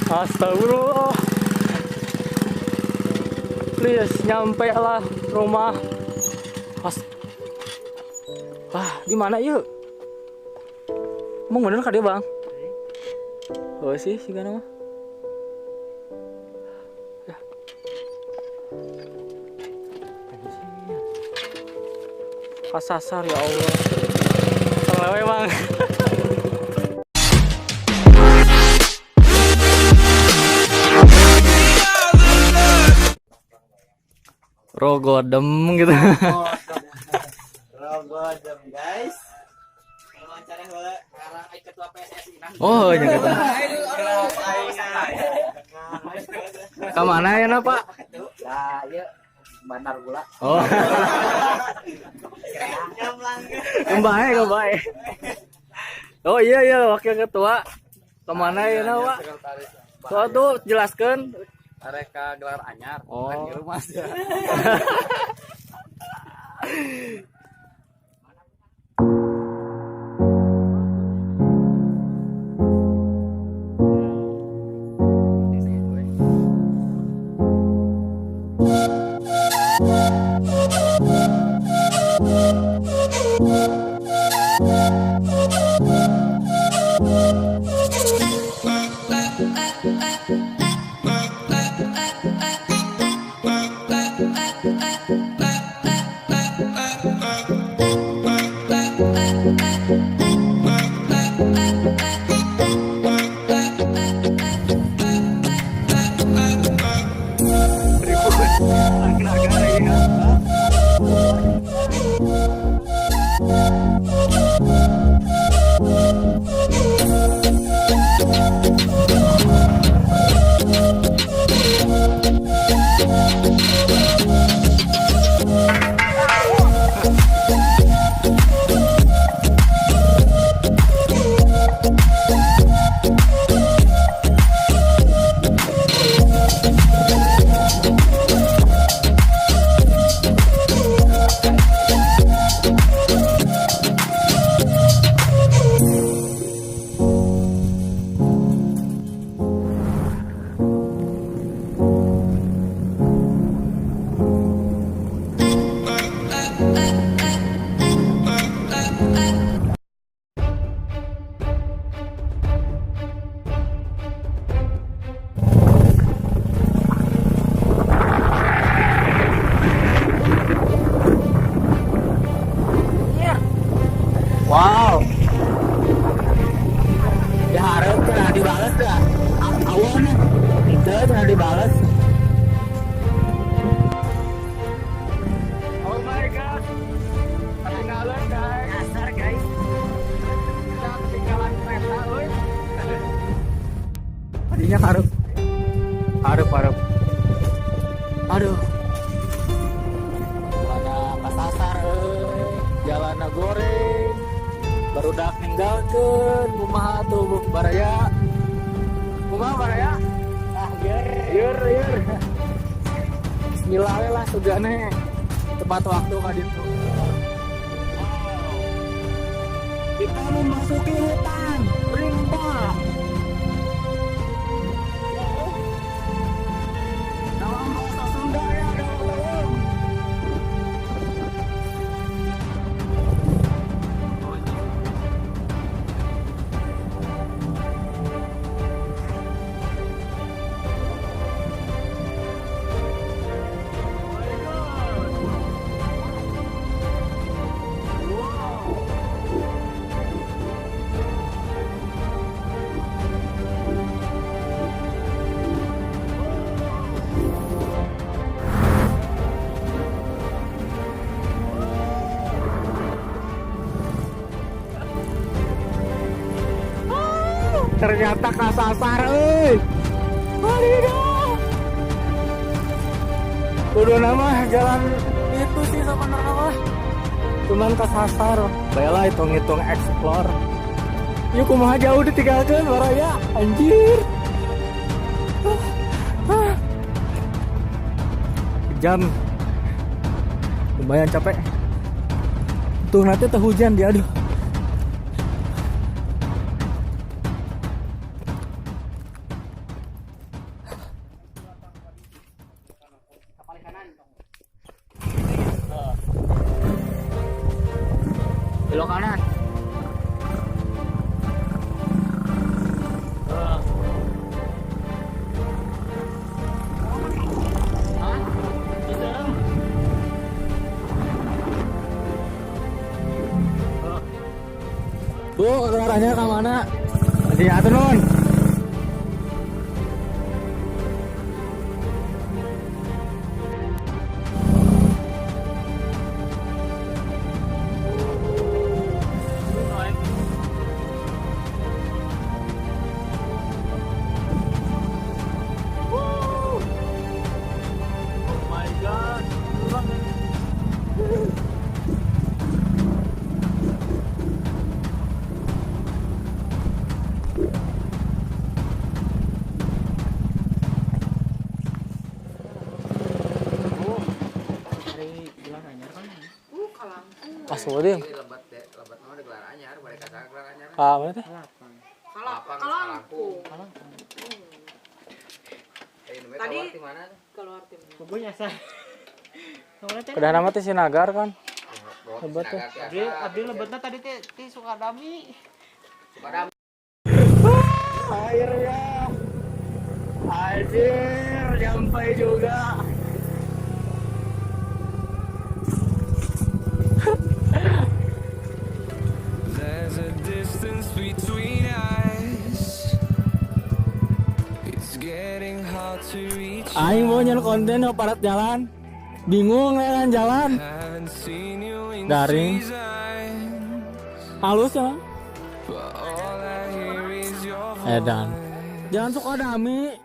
Astagfirullah. Please nyampe lah rumah. Wah, di mana yuk? Emang bener kah dia, Bang? Oh sih, sih kan mah. Ya. Kasasar ya Allah. Selawe, Bang. Rogodem gitu. Rogodem, guys. Oh, iya gitu. Ke mana ya, Pak? Ya, iya. Bandar gula. Oh. Kembali, kembali. Oh iya iya, wakil ketua. Kemana ya, Pak? So tuh jelaskan. Mereka gelar anyar, oh. Bukan di rumah sih. Wow. Ya harap dah dibalas dah. Awalnya itu dah dibalas. Oh my god. Ketinggalan guys. Dasar guys. Kita ketinggalan kereta euy. Tadinya harap. Harap harap. Aduh. Mana kasasar euy. Jalanna goreng. Barudak ninggalkeun kumaha tuh baraya. Kumaha baraya? Ah, yer yer. Bismillah we lah sugane. Tepat waktu ka ditu. Wow. Kita memasuki hutan rimba. Dalam bahasa Sunda ya, dalam. Ternyata kasasar euy. Wadidaw. Kudu nama jalan itu sih sebenarnya mah. Cuman kasasar. Baiklah hitung-hitung explore. Yuk kumaha jauh ditinggalkeun baraya anjir. Jam lumayan capek. Tuh nanti teh hujan dia aduh. Belok kanan. Eh. Hah? Cicerem. Eh. Bu, arahnya ke mana? Di atur nun. Oh my God. Ari Gelar Anyar kan. Pas dia. Lebet deh, lebet mah di Gelar Anyar, balik ka Gelar Anyar. Ah, mana teh? Lapang. Kalangkung. Kalangkung. Eh, ini Tadi- keluar di mana tuh? Keluar timnya. Gue nyasar. Kemana teh? Kedah nama teh Sinagar kan. Lebet tuh. Abdi, abdi lebetna tadi teh teh Sukadami. Sukadami. Akhirnya. Anjir, nyampe juga. There's a distance between us. It's getting hard to reach. Aing mau nyari konten parat jalan. Bingung ya kan jalan. Haven't seen you in Daring. seasons. Halus ya. But all I hear is your voice. Edan. Jalan Sukadami.